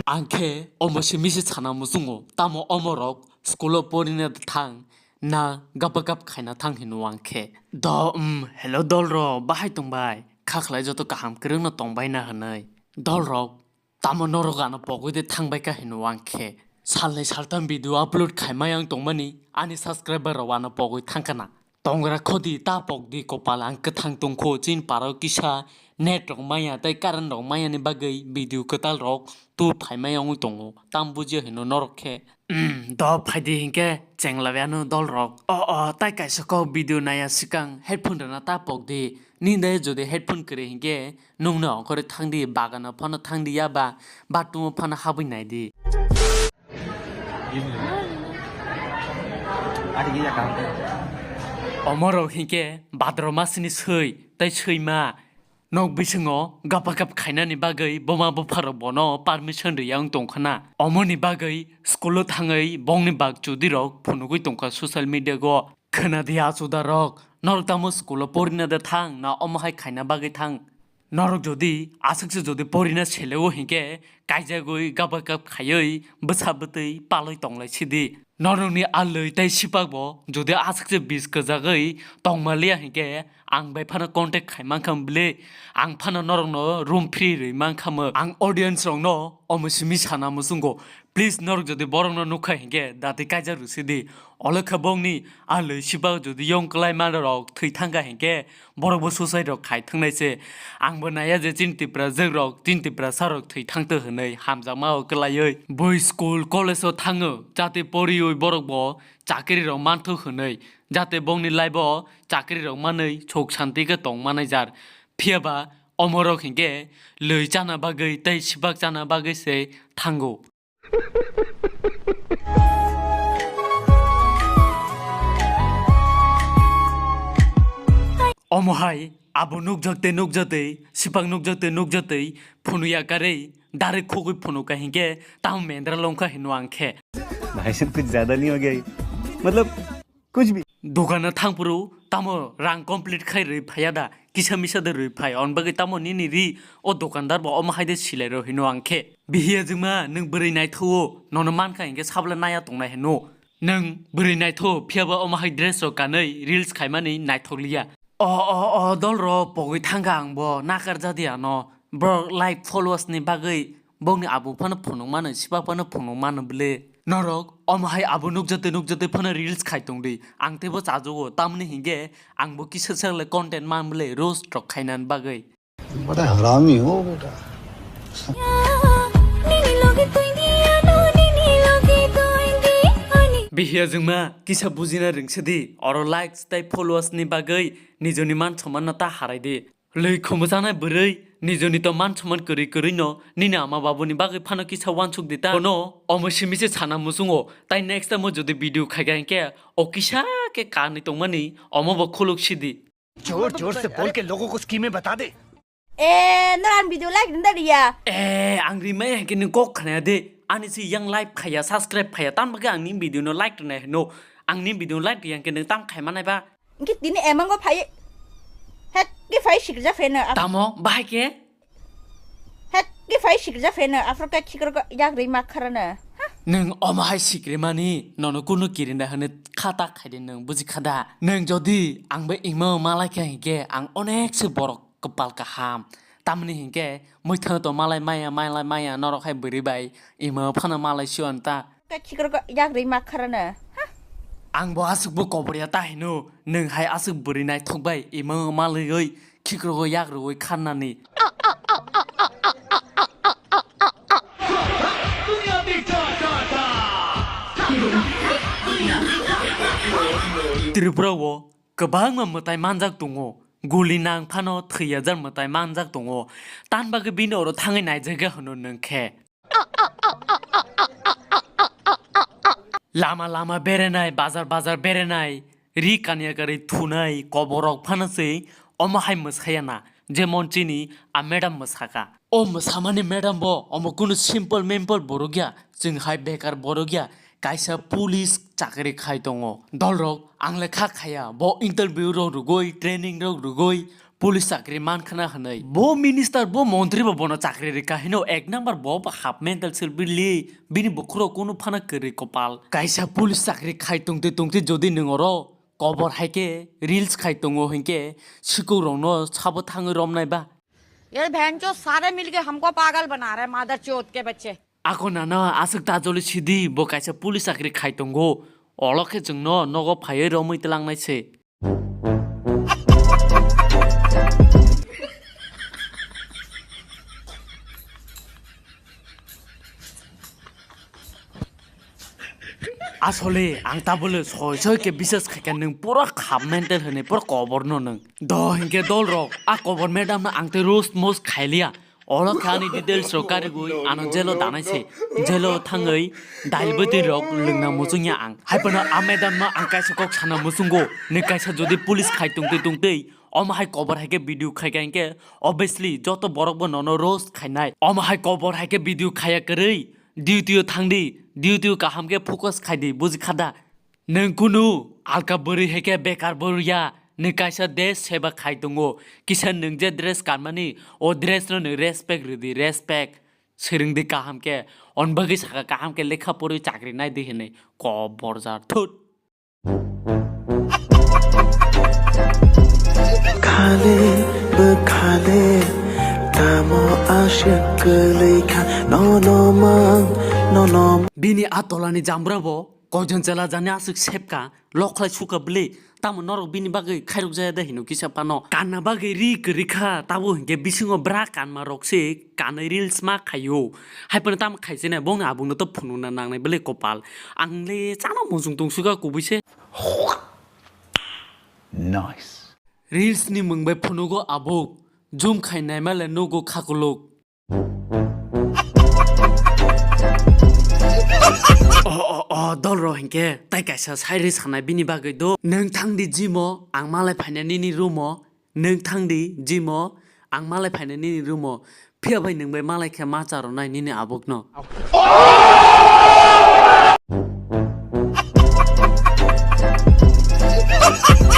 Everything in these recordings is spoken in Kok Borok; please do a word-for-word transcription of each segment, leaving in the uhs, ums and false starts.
Ang khe omo simi se sana muchungo, tamo omorok school o porina thang na gapa gap khaina thang hino ang khe. Do, um, hello dolrok, bahai tongbai? Kha khlai joto kaham kwrwngno tongbai na hwnwi. Dolrok, tamo norok ano pogwi de thangbai ka hino ang khe. Salnwi saltam video upload khaimai ang tongmani, ani subscriber rok ano pogwi thangkana. Tongra khodi ta pokdi kopal, ang kwthang tongkho, chin paro kisa net rok maya tei current rok maya ni bagwi video kwtal rok tu phaimai wngwi tongo. Tam bujia hino norok khe. Umm, do phaidi hinkhe chenglabiano dolrok. O, o, tai kaisa kok video naya sikang headphone rwna ta pokdi. Nini de jodi headphone kwrwi hinkhe nungno okhorwi thangdi, bagano phano thangdi ya ba bathroom o phano habwi naidi. Omorok hinkhe bhadro masni swi tei swima nok bisingo gapa gap khainani bagwi buma bupharok bono permission rwya wng tongkhana. Omoni bagwi school o thangwi bongni bak chudirok phunugwi tongkha social media go. Khwnadi achudarok, norok tamo school o porina de thang na omo hai khaina bagwi thang? Norok jodi aswkse jodi porina seleo hinkhe kaijagwi gabagab khaiwi bwsa bwtwi palwi tonglai sidi. Norokni alwi tei sipakbo jodi aswkse bis kwjagwi tongmaliya hinkhe ang bai phano contact khai mankha bwle, ang phano norokno room free rwi mankha mo. Ang audience rokno omo simi sana muchungo, please norok jodi borokno nukha hinkhe dati kaijak rwsidi. Olokha bongni alwi sipak jodi yong kwlai manrok thwi thangkha hinkhe borokbo suicide rok khai thangnai se. Angbo naiya je chini Tiprajwk rok, chini Tiprasa rok thwi thangtw hwnwi hamjakma o kwlaiwi. Bui school, college o thango, jate poriwi borokbo chakri rok manthok hwnwi, jate bongni life o chakri rok manwi suk santi khe tong manai jar. Phiyaba omorok hinkhe lwi chana bagwi tei sipak chana bagwi se thango. Omo hai abo nukjakte nukjatwi, sipak nukjakte nukjatwi, phunuya karwi, direct khogwi phunuka hinkhe tamo mendra longkha hino ang khe. भाई साहब, कुछ ज्यादा नहीं हो गया ये? मतलब, कुछ भी। Dukano thangphuru tamo rang complete khai rwi phaiya da, kisa misa de rwi phai, on bagwi tamo nini ri o dukandar bo omo hai de silai rw hino ang khe. Bihiya jwngma, nwng bwrwi naithogo, nono mankha hinkhe sabla naya tongnai hino. Nwng bwrwi naitho, phiyaba omo hai dress rok kanwi reels khaimani naithok liya. O, o, o, dol rok pogwi thangkha ang bo, nakar jadi ano. Bro, like followers ni bagwi bongni abo phano phunuk mano, sipak phano phunuk mano bwle. Norok omo hai abo nukjatwi nukjatwi phano reels khai tongdi. Ang teibo chajugo, tamni hinkhe ang bo kisa sak le content man bwle, roast rok khainan bagwi. बड़ा हरामी हो बेटा। Bihiya jwngma kisa bujina rwngsidi, oro likes tei followers ni bagwi nijoni man soman no ta harai di. Lwi khomo chanai bwrwi, nijoni to man soman kwrwi kwrwi no nini ama babuni bagwi phano kisa wansuk di ta. Bono omo simi se sana muchungo, tai next time o jodi video khaikha hinkhe o kisa khe kanwi tongmani omo bo khuluk sidi. जोर जोर से बोल के लोगों को स्कीमें बता दे। E, nor ang video like rinda riya. E, ang rimai hwnkhe nwng kok khna de. Ani si yang like phaiya, subscribe phaiya, tam bagwi ang ni video no like rwnai hwno. Ang ni video like riya hwnkhe nwng tam khai manai ba. Hwnkhe tini emango phai. Hek ke phai sikja pheno. Tamo bahai ke? Hek ke phai sikja pheno. Afro ka khikro ko yak ri mak kharana. Ha? Nwng omo hai sikrimani, nono kunu kirinda hwnwi kha ta khaide nwng, buji kha da? Nwng jodi ang bai imo malai kha hinkhe ang onek se borok kwpal kaham. Tamni hinkhe mwithangno to malai maya, malai maya, norok hai bwrwi bai imo phano malai sio ta. Ka khikro ko yak ri mak kharana. Ha? Ang bo aswk bo koborya ta hino, nwng hai aswk bwrwi naithok bai imo malaiwi khikrogo yak rwui kharnani. Tripura o kwbangma mwtai manjak tongo, guli nang phano thwiyajar mwtai manjak tongo, tan bagwi bini oro thangwi naijakya hwno nwng khe. Lama lama berenai, bazar bazar berenai, ri kanya karwi thunai, koborok phano se omo hai mwsaya na, jemon chini a madam mwsaka. O mwsamani madam bo omo kunu simple mimple borok ya, chwng hai bekar borok ya, kaisa police chakri khai tongo. Dolrok ang le kha khaya, bo interview rok rwgwi, training rok rwgwi, Police chakri mankhana hwnwi. Bo minister, bo montri bo bono chakri rika hino ek number bo ba half mental sir bili. Bini bukhuro kunu phana kwrwi kopal. Kaisa police chakri khai tongte tongte jodi nwng oro kobor hai khe reels khai tongo hinkhe sikurokno sabo thangwi romnai ba. ये बहनचोद सारे मिलके हमको पागल बना रहे हैं, मादरचोद के बच्चे। Ako nana aswk ta joli sidi, bo kaisa police chakri khai tongo. Olo khe chwngno nogo phaiwi romwi tlangnai se. Asole ang tabole soi soi khe bisas khaikha, nwng pura khap mental hwnwi pura koborno nwng. Do hinkhe dolrok, a kobor madam no ang tei roast most khailiya. Olo khe ani details rok karigwi ano jelo danai se. Jelo thangwi dail bwtwi rok lwngna muchungya ang. Haiphano a madam no ang kaisa kok sana muchungo. Nwng kaisa jodi police khai tongtwi tongtwi, omo hai kobor hai khe video khaikha hinkhe, obviously joto borok bo nono roast khainai. Omo hai kobor hai khe video khaiya kwrwi, duty o thangdi, duty o kaham khe focus khaidi, bujikha da? Nwng kunu alka bwrwi hai khe bekar bwrwi ya, nwng kaisa desh seba khai tongo, kisa nwng je dress kanmani, o dress no nwng respect rwdi, respect. Swrwngdi kaham khe, on bagwi sakha kaham khe lekha porwi chakri naidi hinwi, kobor jar, thut. Khale, bwkhale, tamo aswk kwlwi kha, nono mang, nono. Bini a tolani jambrabo koijon chela jani aswk sepka, lokhlai suka bwle, tamo norok bini bagwi khairok jaya da hino kisa phano. Kanna bagwi ri kwrwi kha, tabo hinkhe bisingo bra kanma rok se kanwi reels ma khaio. Haiphano tamo khaisene bongni abungno to phunukna nangnai bwle kopal. Ang le chano muchung tongsuka kubui se. Nice. Reels ni mwng bai phunugo abuk, zoom khai naima le nugo khakuluk. O, o, o, dolrok hinkhe tai kaisa sairi sanai bini bagwi do. Nwng thangdi gym o, ang malai phaina nini room o. Nwng thangdi gym o, ang malai phaina nini room o. Phiya bai nwng bai malai khe ma charonai nini abukno.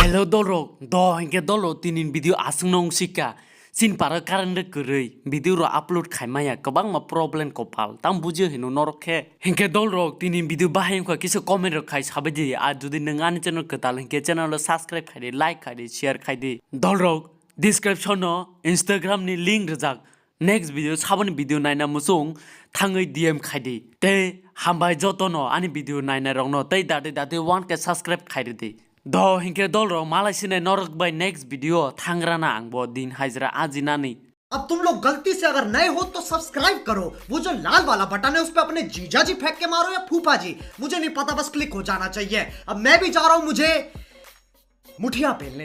Hello dolrok, do hinkhe dolrok tinin video aswkno wngsikha. Chini paro current rok kwrwi, video rok upload khaimaya kwbangma problem kopal. Tamo bujio hino norok khe. Hinkhe dolrok tinin video bahai wngkha kisa comment rok khai sabaidi. Ar jodi nwng ani channel kwtal hinkhe channel o subscribe khaidi, like khaidi, share khaidi. Dolrok description o Instagram ni link rwjak. Next video, saboni video naina muchung thangwi D M khaidi. Tei hambai jotono ani video nainai rokno tei dati dati one K subscribe khairidi. Do hinkhe dolrok malai sinai norok bai next video thangrana angbo din hajra ajinani. अब तुम लोग गलती से अगर नए हो तो सब्सक्राइब करो, वो जो लाल वाला बटन है उस पे अपने जीजा जी फेंक के मारो या फूफा जी, मुझे नहीं पता, बस क्लिक हो जाना चाहिए। अब मैं भी जा रहा हूँ, मुझे मुठिया पेलने।